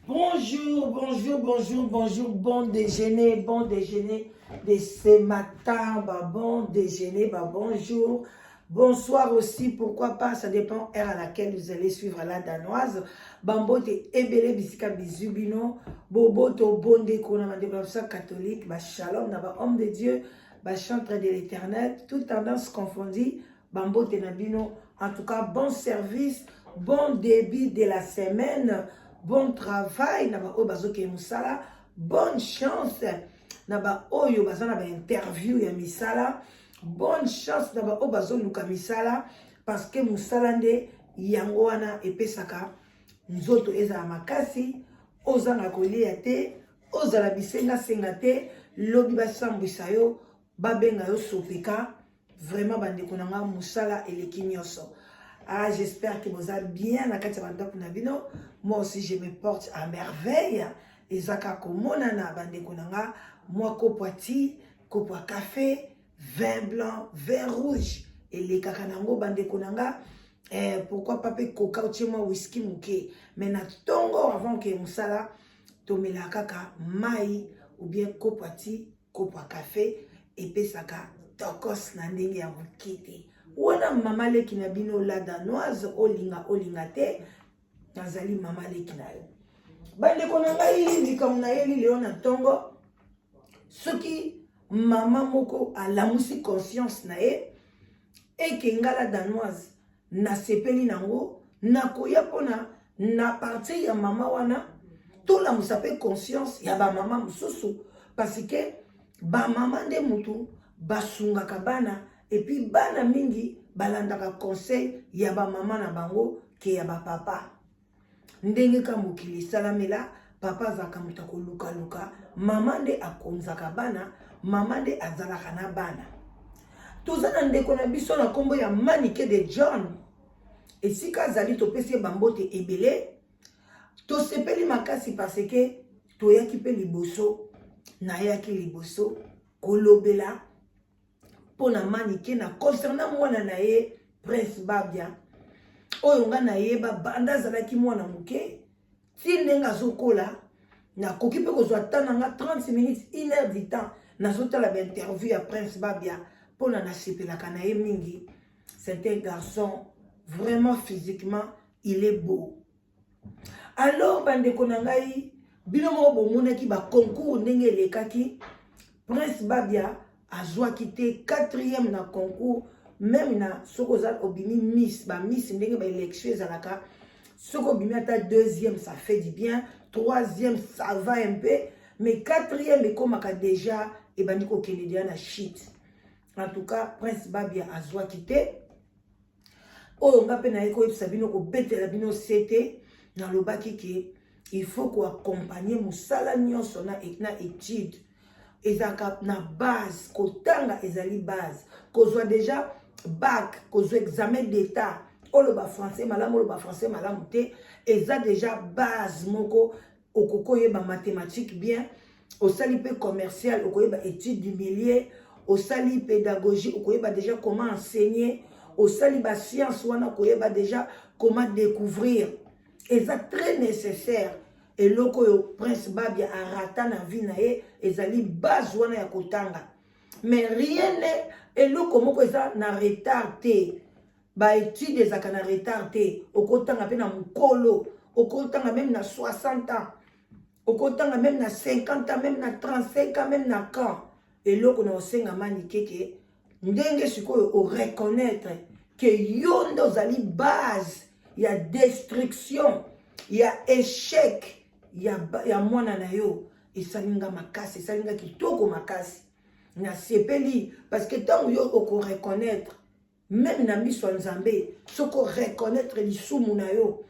Bonjour, bonjour, bonjour, bonjour, bon déjeuner de ce matin, bah, bon déjeuner, bah, bonjour, bonsoir aussi, pourquoi pas, ça dépend heure à laquelle vous allez suivre la danoise. Bambote ebele bisika bizu bino, boboto bonde kona bandeko na biso catholique, ba shalom na ba homme de Dieu, ba chantre de l'éternel, toute tendance confondue, bambote na bino. En tout cas, bon service, bon début de la semaine, bon travail na baoyo bazokende mosala, bonne chance na baoyo baza na bainterview ya misala, bonne chance na baoyo bazoluka misala, parce que mosala nde yango wana epesaka nzoto ezala makasi, ozanga kolia te, ozala bisengasenga te, lobi basambwisa yo, babenga yo sopeka. Vraiment, bandeko na nga, mosala eleki nyonso. Ah, j'espère que boza bien na kati ya bandako na bino. Moi aussi, je me porte à merveille. Eza kaka komonana, bandeko na nga. Mwa kopo ya ti, kopo ya café, vin blanc, vin rouge elekaka nango, bandeko na nga. Pourquoi pas mpe coca, otie mwa whisky moke. Mais na ntongo, avant ke mosala, tomelaka kaka mai ou bien kopo ya ti, kopo ya café, epesaka tokos na ndenge ya moke te. Wana mama leki na bino la danoise, olinga olinga te, nazali mama leki na yo. Bandeko na ngai, likambo nayeli lelo na ntongo, soki mama moko alamusi conscience na ye eke nga la danoise nasepeli nango, nakoya mpona na partir ya mama wana tolamusa mpe conscience ya bamama mosusu, parce que bamama nde mutu basungaka bana, et puis bana mingi balandaka conseil ya bamama na bango ke ya bapapa. Ndenge ka mokili esalamela, papa azalaka moto akolukaluka, mama nde akonzaka bana, mama nde azalaka na bana. Toza na ndeko na biso na nkombo ya Manike de John. Esika azali, topesi ye bambote ebele. Tosepeli makasi parce que toyaki mpe liboso, nayaki liboso kolobela mpo na Manike na concernant mwana na ye Prince Babia, oyo nga nayeba banda azalaki mwana moke ti ndenge azokola. Nakoki mpe kozwa temps na nga, 30 minutes, une heure du temps, nazotala bainterview ya Prince Babia mpona nasepelaka na ye mingi. C'est un garçon vraiment, physiquement il est beau. Alors, bandeko na ngai, bino moko bomonaki baconcours ndenge elekaki. Prince Babia azwaki te quatrième na concours. Même na soki oza obimi miss, bamiss ndenge baélection ezalaka, soki obimi ata deuxième, ça fait du bien, troisième, ça va un peu, mais quatrième ekomaka déjà ebandi kokende deya na shit. En tout cas, Prince Babia azwaki te. Oyo nga mpe naye koyebisa bino, kobetela bino se te, nalobaki ke il faut koaccompagner mosala nyonso na étude. Ezalaka na base, kotanga ezali base. Kozwa déjà bac, kozwa examen d'état, oloba français malamu, oloba français malamu te, eza déjà base moko. Okoki oyeba mathématique bien, osali mpe commercial, okoyeba étude du milieu, osali pédagogie, okoyeba déjà comment enseigner, osali bascience wana, okoyeba déjà comment découvrir. Eza très nécessaire. Eloko oyo Prince Babia arata na vie na ye ezali base wana ya kotanga. Mais rien ne eloko moko eza na retard te. Baétude ezalaka na retard te. Okotanga mpe na mokolo, okotanga même na 60 ans, okotanga même na 50 ans, même na 35 ans, même na camp. Eloko na osenga Manike ke ndenge sikoyo oreconnaître ke yo nde ozali base ya destruction, ya échec ya mwana na yo, esali nga makasi, esali nga kitoko makasi, nasepeli, parce que ntango yo okoreconnaître, même na miso ya Nzambe, soki oreconnaître lisumu na yo,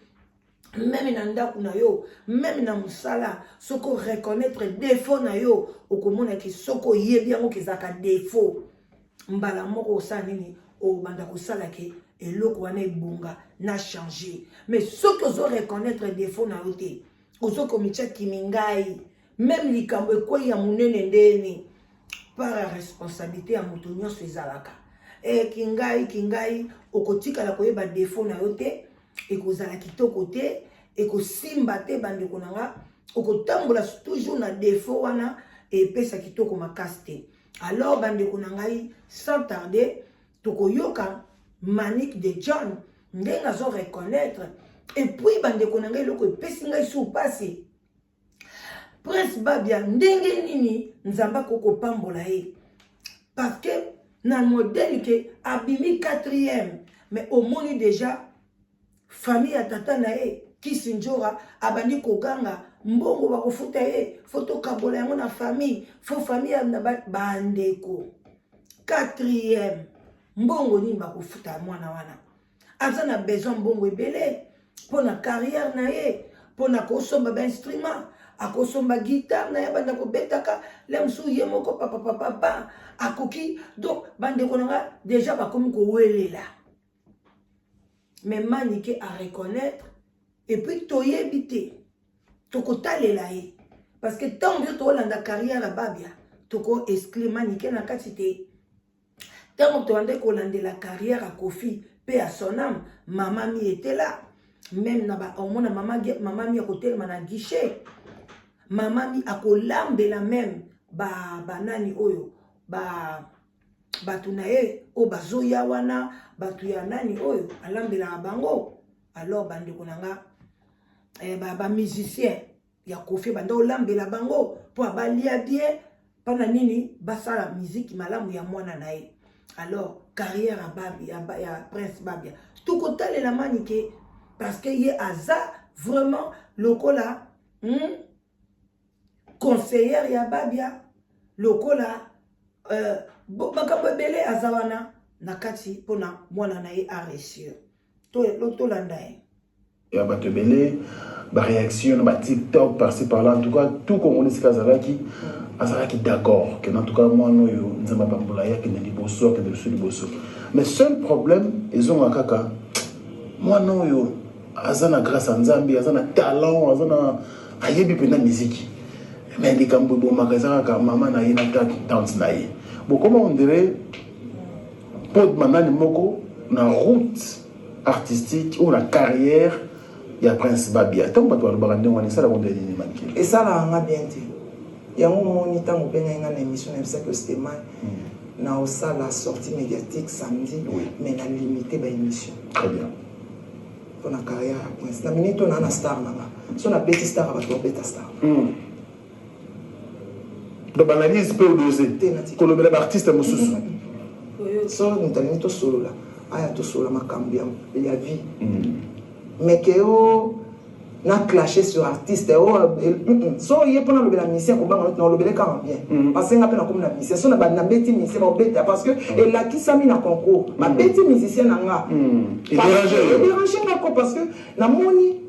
même na ndako na yo, même na mosala, soki oreconnaître défaut na yo, okomonaki soki oyebi yango kezalaka défaut, mbala moko osala nini? Obanda kosala ke eloko wana ebonga na changer. Mais soki ozoreconnaître défaut na yo te, ozokomitya kimi ngai, même likambo ekwei ya monene ndeni, part ya responsabilité ya moto nyonso ezalaka kingai kingai, okotikala koyeba défaut na yo te, ekozala kitoko te. Ekosimba te, bandeko na nga, okotambola toujours na défaut wana, epesa kitoko makasi te. Alors bandeko na ngai, sans tarder, tokoyoka Manick de John ndenge azo reconnaître. Et puis bandeko na ngai, eloko epesi ngai su pasi, Prince Babia, ndenge nini Nzambe akoki kopambola ye? Parce que na modèle ke abimi quatrième, mais omoni déjà famille ya tata na ye Kisi Njora abandi koganga: mbongo bakofuta ye, faut tokabola yango na famille, faut famille ya bandeko. Quatrième, mbongo nini bakofuta mwana wana? Aza na besoin mbongo ebele mpo na carrière na ye, mpo na kosomba bainstrument, akosomba guitare na ye, banda kobetaka le mosusu ye moko papapapapa akoki. Donc bandeko na nga, déjà bakomi kowelela, mais Manike a reconnaître. Et puis toyebi te, tokotalela ye, parce que ntango biso tokolanda carrière ya Babia, toko exclure Manike na kati te. Ntango toyande kolandela carrière ya Kofi mpe ya Sonam, mama mi etela même na omona mama, mama mi akotelema na guichet, mama mi akolambela même banani oyo ba bato na ye oyo bazoya wana, bato ya nani oyo alambelaka bango. Alors bandeko na nga, eh, bamusicien ba ya Kofi banda olambela bango mpo abalia bien. Mpona nini? Basala miziki malamu ya mwana na ye. Alors carrière ya, Babi, ya Prince Babia, tokotalela Manike, parce que ye aza vraiment lokola conseillère ya Babia, lokola makambo ebele aza wana na kati mpona mwana na ye aréussir. Tolanda ye. Ya bato ebele, baréaction na baTikTok par-ci par-là, en tout cas tout Congolais esika azalaki d'accord ke en tout cas mwana oyo, Nzambe apambola ye, akende liboso, akende liboso liboso. Mais seul problème ezonga kaka, mwana oyo aza na grâce ya Nzambe, aza na talent, aza na ayebi mpenza miziki, mais likambo ebomaka eza kaka mama na ye na tante na ye. Bon, comment on dirait mpo manani moko na route artistique ou na carrière ya Prince Babia, ntango bato balobaka ndenge wana, esalaka nde nini, Manike? Esalaka nga bien te. Yango omoni, ntango obengai nga na émission, nayebisaki Ostemai na osala sortie médiatique samedi, mais na limité baémission. Très bien. Mpona carrière ya Prince, na minute oyo naa na star na nga, so nabeti star ya bato, babeta star. Donc baanalyse mpe odose kolobela baartiste mosusu. So moto alingi tosolola, aya tosolola makambo ya vie, mais ke o na clasher sur artiste o so ye mpona alobela musicien, kobanga noti na olobele kaka bien, parce que nga mpe nakomi na musicien, so nabeti musicien, baobeta, parce que elakisami na concours, babeti musicien na nga, edérange nga ko, parce que namoni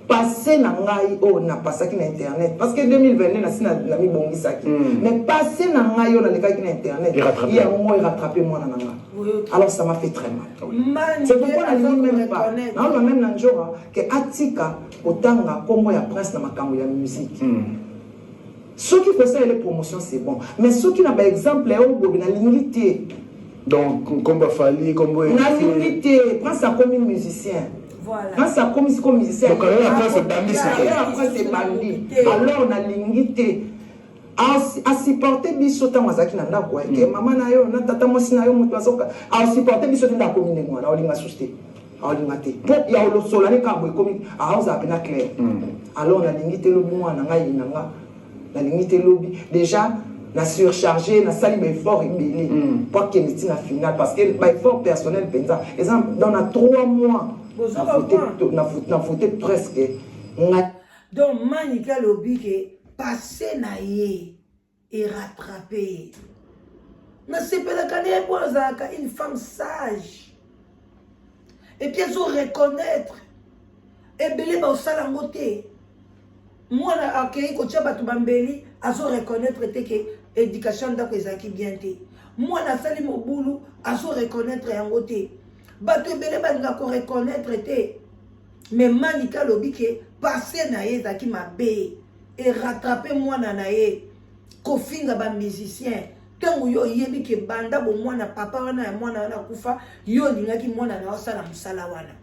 passé na ngai oyo napasaki na internet, parce que 2022 nasi namibongisaki, mais passé na ngai oyo nalekaki na internet, yango erattrape mwana na nga. Alors ça m'a fait très mal. C'est pourquoi nalingi même pas naoloba même na Njora ke atika kotanga nkombo ya Prince na makambo ya musique. Soki kosalela promotion, c'est bon, mais soki na baexemple oyo bobe, nalingi te. Donc nkombo Fally, nkombo Nalingi te. Prince akomi musicien. Voilà. Prince akomi sikoyo musicien. Donc, carrière ya Prince ebandi sikoyo. Carrière ya Prince ebandi. Alors nalingi te asupporte biso ntango azalaki na ndako ke mama na yo na tata mwasi na yo moto azoka asupporte biso te. Nde akomi ndenge wana, aolinga susu te, aolinga te mpo ya olosola ne kaka boye, ekomi aozala mpena clair. Alors nalingi te lobi mwana na ngai yina nga, nalingi te lobi déjà na surchargé, nasali baeffort ebele mpo akende ntina final, parce que baeffort personnel mpenza eza dans na 3 mois na vote presque ngai. Donc Manike alobi ke passé na ye erattrape ye. Nasepelaka na ye mpo azalaka une femme sage et puis azo reconnaître. Ebele baosala yango te. Mwana akei kotia bato bambeli, azo reconnaître te ke éducation ndako ezalaki bien te. Mwana asali mobulu, azo reconnaître yango te. Bato ebele balingaka koreconnaître te, mais Manike alobi ke passé na ye ezalaki mabe, erattrape mwana na ye. Kofinga bamusicien, ntango yo oyebi ke banda bomwana papa wana ya mwana wana akufa, yo olingaki mwana na yo asala mosala wana,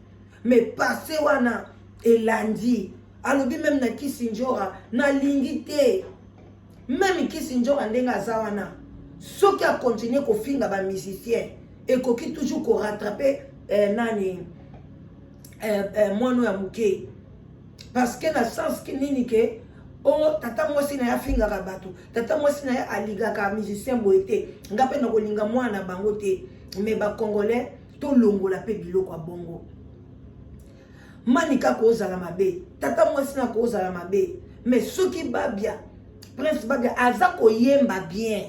mais passé wana. Elandi alobi meme na Kissindjora nalingi te. Meme Kissindjora ndenge aza wana soki a continuer kofinga ba musiciens ekoki toujours ko rattraper eh, nani eh, eh, mwana ya moke parce que na sens nini ke o oh, tata mwasi na ye afingaka bato, tata mwasi na ye alingaka musicien boye te, nga mpe nakolinga mwana na bango te. Mais bacongolais tolongola mpe biloko ya bongo. Manika kozala mabe, tata mwasi na kozala mabe, mais soki Babia, Prince Babia aza koyemba bien,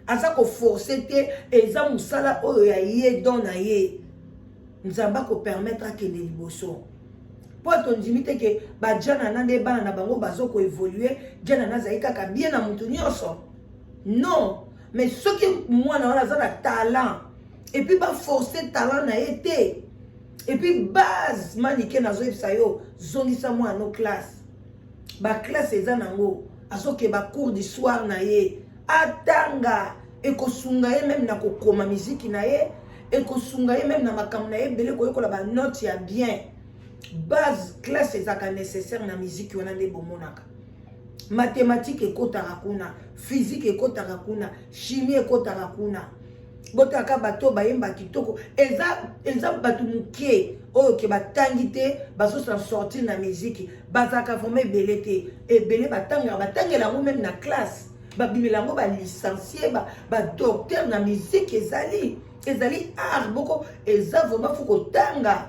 aza koforce te, eza mosala oyo ya ye, don na ye, Nzambe akopermettre akende liboso. Mpo tondimi te ke bajanana nde bana na bango bazo koevolue, janana azali kaka bien na motu nyonso. Non, mais soki mwana wana aza na talent et puis baforce talent na ye te, et puis base Manike nazoyebisa yo, zongisa mwana no classe. Baklasse eza nango, azoke ba cours du soir na ye, atanga, ekosunga ye meme na kokoma miziki na ye, ekosunga ye meme na makambo na ye ebele, koyekola ba notes ya bien. Base classe ezalaka nécessaire na miziki wana nde bomonaka. Mathématique ekotaka kuna, physique ekotaka kuna, chimie ekotaka kuna. Botaka bato bayemba kitoko, eza eza bato moke oyo ke batangi te bazo s'en sortir na miziki, bazalaka vraiment ebele te. Ebele batangaka, batangela yango meme na classe, babimela yango ba licencié, ba docteur na miziki. Ezali art moko eza vraiment faut kotanga.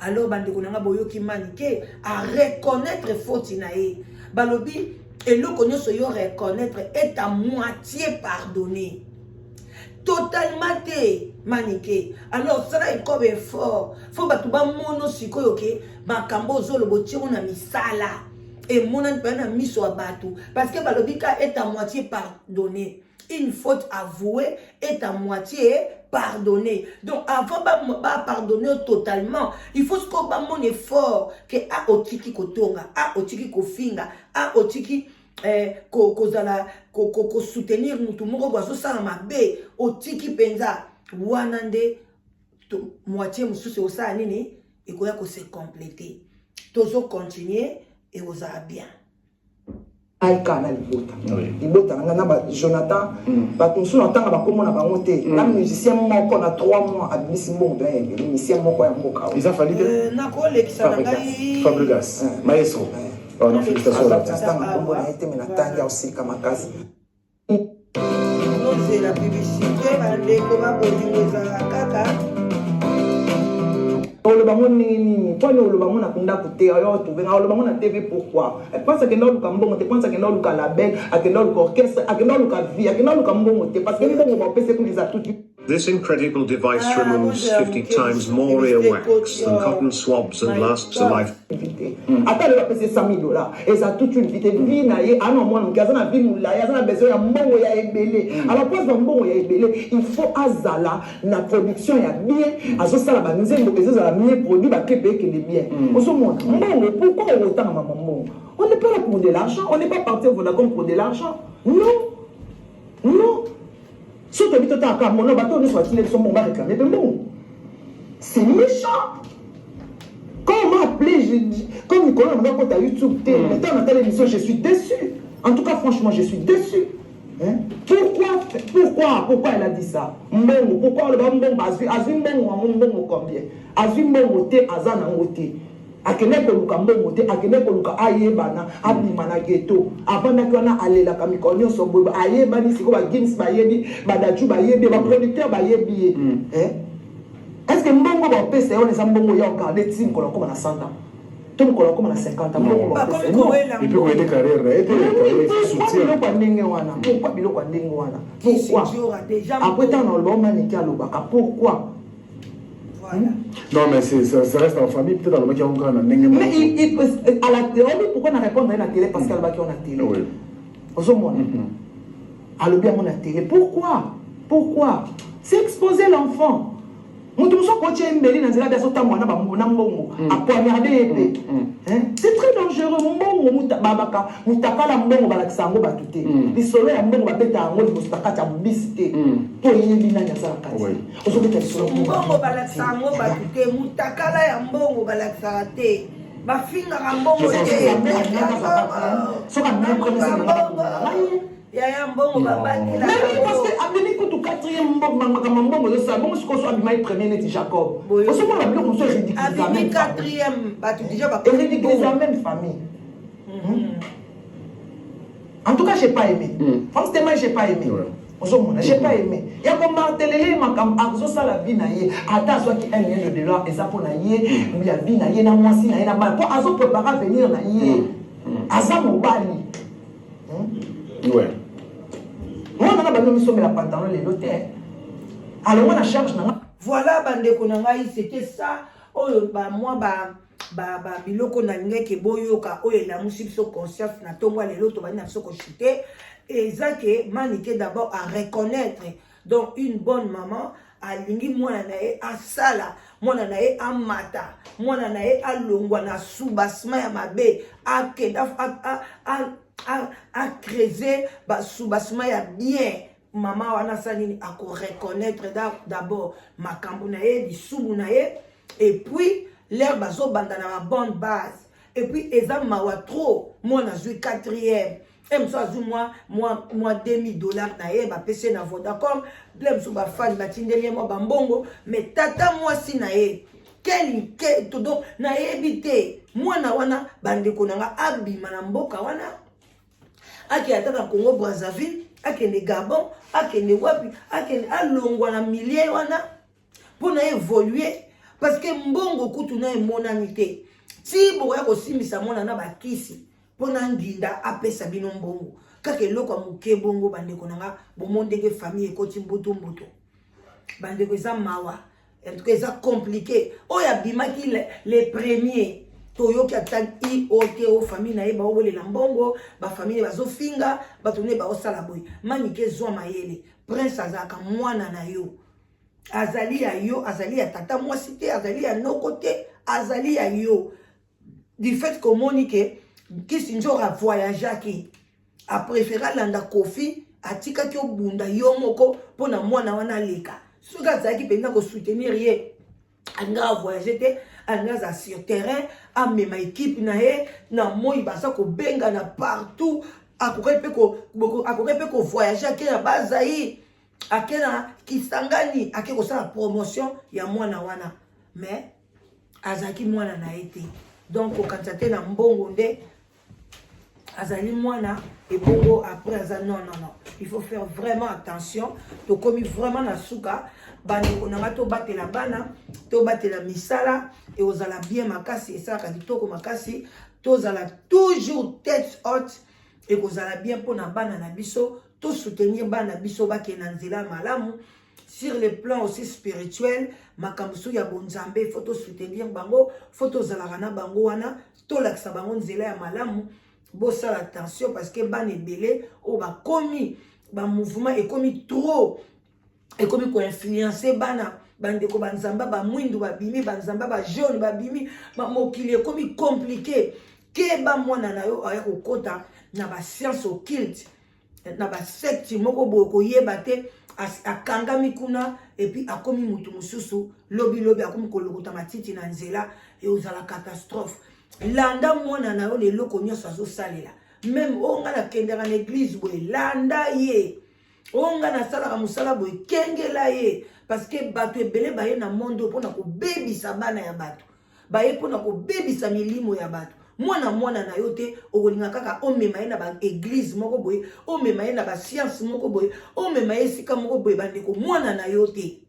Alors bandeko na nga, boyoki Manike a reconnaître faute na ye. Balobi eloko nyonso yo reconnaître est à moitié pardonné, totalement te. Manike, alors sala ekobe effort, faut bato bamono sikoyo ke makambo ozoloba otiango na misala, emonani mpenza na miso ya bato, parce que balobi ka est à moitié pardonné. Une faute avouée est à moitié pardonnée. Donc avant ba pardonner totalement, il faut sikoyo bamona effort ke a otiki kotonga, a otiki kofinga, a otiki kozala kosoutenir mutu moko bo azosala mabe, otiki mpenza wana nde moitié mosusu ekosala nini, ekoya kose compléter. Tozocontinue, ekozala bien. Aika na libota, libota na ngai na ba Jonathan, bato mosusu na ntanga bakomona bango te. Na musicien moko na 3 mois abimisi mbongo mpenza ya ebele, musicien moko ya mboka oyo. Eza Fally te? Nakolekisa na ngai. Fabregas maestro. Oh, non, félicitations. Atanga nkombo na ye te, me natangi aosilika makasi. Nozela publicité, bandeko babolingo, ezala kaka. Oloba ngo ndenge nini? Mponi oloba ngo na ndako te, oyo otrouve nga oloba ngo na TV? Pourquoi Prince akenda oluka mbongo te? Prince akenda oluka label, akenda oluka orchestre, akenda oluka vie, akenda oluka mbongo te, parce que mbongo bapesa kuna eza tutu. This incredible device Ah, removes bonjour, 50 times more earwax than cotton swabs and My lasts a God. life Vie te. Ata lelo apesi 100 000 $, eza toute une vie te. Vie na ye ana mwana moke, aza na vie molai, aza na besoin ya mbongo ya ebele. Alors po azwa mbongo ya ebele, il faut azala na production ya bien, azosala banzembo ezozala mieux produit, baclip ekende bien. Ozomona mbongo, pourquoi okotanga mama mbongo? On n'est pas là pour de l'argent, on n'est pas parti au Vodacom pour de l'argent, non, non. So toyebi totala mono bato oyo nyonso batindi biso mbongo, baréclame mpe mbongo. C'est méchant. Quand on m'a appelé, comme Nicolas m'a compte à YouTube, mais tant dans l'émission, je suis déçu. En tout cas, franchement, je suis déçu. Hein? Pourquoi, pourquoi, pourquoi elle a dit ça? Mbongo, pourquoi le mbongo, azui, azui mbongo, yango mbongo combien? Azui mbongo te, aza nango te. Akende koluka mbongo te, akende koluka ayebana, abima na ghetto. Avandaki wana, alelaka mikolo nyonso boye, ayebani sikoyo, bagims bayebi, badaju bayebi, baproducteur bayebi ye. Hein? Est ce que mbongo bapesa ye wana eza mbongo ya ogarde ti mokolo akóma na 100 ans to mokolo akóma na 50 ans? Mbongo bapesa ye, non. Et puis koyede carrière na ye te, carrière Pourquoi soutien. biloko ya ndenge wana? Pourquoi biloko ya ndenge wana? Pourquoi? Kissindjora déjà. Après ntango na oloba omaniki alobaka pourquoi? Voilà. Non, mais ça reste en famille, peut-être alobaki yango kaka na ndenge Mais moko. à la télé, oyebi pourquoi na répondre ye na télé? Parce que alobaki yango na télé. Ozomona alobi yango na télé. Pourquoi? Pourquoi? C'est exposer l'enfant. Moto mosusu akotia ye mbeli na nzela be azotambola na mbongo, apoignarde ye mpe. C'est très dangereux. Mbongo babaka mutakala, mbongo balakisa yango bato te. Lisolo ya mbongo babeta yango liboso na kati ya bisi te, po eyebi nani aza na kati. Ozobeta lisolo. Mbongo balakisa yango bato te. Mutakala ya mbongo balakisaka te, bafingaka mbongo te. Soki amemi. Yaya, mbongo babakila. Parce que abimi kutu quatrième, makambo mbongo ezosala bongo. Sikoyo so abimaki premier neti Jacob, ozomona biloko mosusu. Abimi quatrième, bato déjà. Eridiculisa même famille. En tout cas, j'ai pas aimé. Franchement, j'ai pas aimé. Ozomona, j'ai pas aimé ya komartelele makambo azosala vie na ye. Ata azwaki 1 million de dollars, eza mpo na ye ya vie na ye na mwasi na ye na bana, mpo azoprépare avenir na ye, aza mobali. Mwana na bando misombela pantalon lelo te, alongwa na charge na nga. Voilà, bandeko na ngai, c'était ça oyo bamwa ba biloko nalingaki boyoka, oyo elamusi biso conscience na ntongo ya lelo. Tobandi na biso kochute. Eza ke Manike d'abord à reconnaître, donc une bonne maman alingi mwana na ye asala, mwana na ye amata, mwana na ye alongwa na soubassement ya mabe, akende acreuser basoubassement ya bien. Mama wana asala nini? Akoreconnaître d'abord makambo na ye, lisumu na ye, et puis l'heure bazobanda na babonne base. Et puis eza mawa trop, mwana azwi quatrième e mosusu azwi mwa 2000 $ na ye, bapesi ye na Vodacom ple mosusu, bafani batindeli ye mwa bambongo. Mais tata mwasi na ye, quel donc nayebi te. Mwana wana, bandeko na nga, abima na mboka wana, akende ata na Congo Brazzaville, akende Gabon, akende wapi, akende alongwa na milieu wana mpo na évoluer, parce que mbongo kutu na emonani te. Ti bokoya kosimbisa mwana na bakisi mpo na nginda apesa bino mbongo, kaka eloko ya moke bongo. Bandeko na nga, bomo ndenge famille ekoti mbutu mbutu. Bandeko, eza mawa, en tout cas eza compliqué. Oyo abimaki le premier, toyoki ata io te. O famille na ye baowelela mbongo, bafamille bazofinga bato nde baosala boye. Manike, zwa mayele. Prince azalaka mwana na yo, azali ya yo, azali ya tata mwasi te, azali ya noko te, azali ya yo. Du fait komoni ke Kisi Nzora avoyageaki, apréféré alanda Kofi, atikaki obunda yo moko mpo na mwana wana aleka. Soki azalaki mpenza kosoutenir ye, alinga avoyage te, alinga aza sur terrain, amema équipe na ye na moi, baza kobengana partout. Akoki mpe kovoyage, ake na Bazai, ake na Kisangani, ake kosala promotion ya mwana wana. Mais azalaki mwana na ye te. Donc kokanisa te na mbongo nde azali mwana ebongo après aza. Non, non, non, il faut faire vraiment attention. Tokomi vraiment na suka, bandeko na nga. Tobatela bana, tobatela misala, ekozala bien makasi, esalaka kitoko makasi. Tozala toujours tête haute, ekozala bien mpona bana na biso. Tosoutenir bana na biso bakende na nzela ya malamu. Sur le plan aussi spirituel, makambo soki ya bonzambe, faut tosoutenir bango, faut tozalaka na bango wana, tolakisa bango nzela ya malamu. Bosala attention, parce que bana ebele oyo bakomi bamouvement ekomi trop, ekomi koinfluence bana. Bandeko, banzamba bamwindu babimi, banzamba bajaune babimi, mokili ekomi compliqué. Keba, mwana na yo aya kokɔta na bascience occulte, na basecte moko boye, koyeba te, akangami kuna, et puis akomi motu mosusu. Lobilobi akomi kolokota matiti na nzela, eozala catastrophe. Landa mwana na yo na eloko nyonso azosalela. Même oyo ngai nakendaka na église boye, landa ye. Oyo ngai nasalaka mosala boye, kengela ye, parce que bato ebele baye na monde oyo mpona kobebisa bana ya bato, baye mpona kobebisa milimo ya bato. Mwana mwana na yo te, okolinga kaka omema ye na baéglise moko boye, omema ye na bascience moko boye, omema ye esika moko boye. Bandeko, mwana na yo te.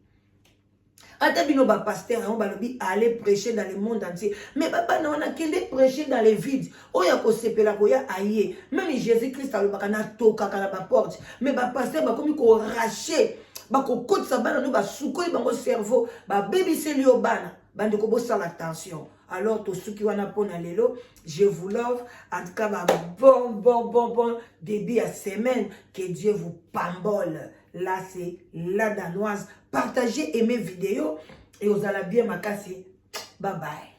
Ata bino bapasteur yango balobi aller prêcher dans le monde entier, mais babana wana, kende prêcher dans le vide. Oyo akosepela koya, aye. Même Jésus Christ alobaka natokaka na baporte. Mais bapasteur bakomi korache, bakokotisa bana no, basukoli bango cerveau, babebiseli yo bana. Bandeko, bosala attention. Alors tosuki wana mpona lelo. Je vous love en tout cas. Ba bon bon bon bon début ya semaine, que Dieu vous pambole. Là, c'est La Danoise. Partagez, aimez vidéo. Ekozala bien makasi. Bye bye.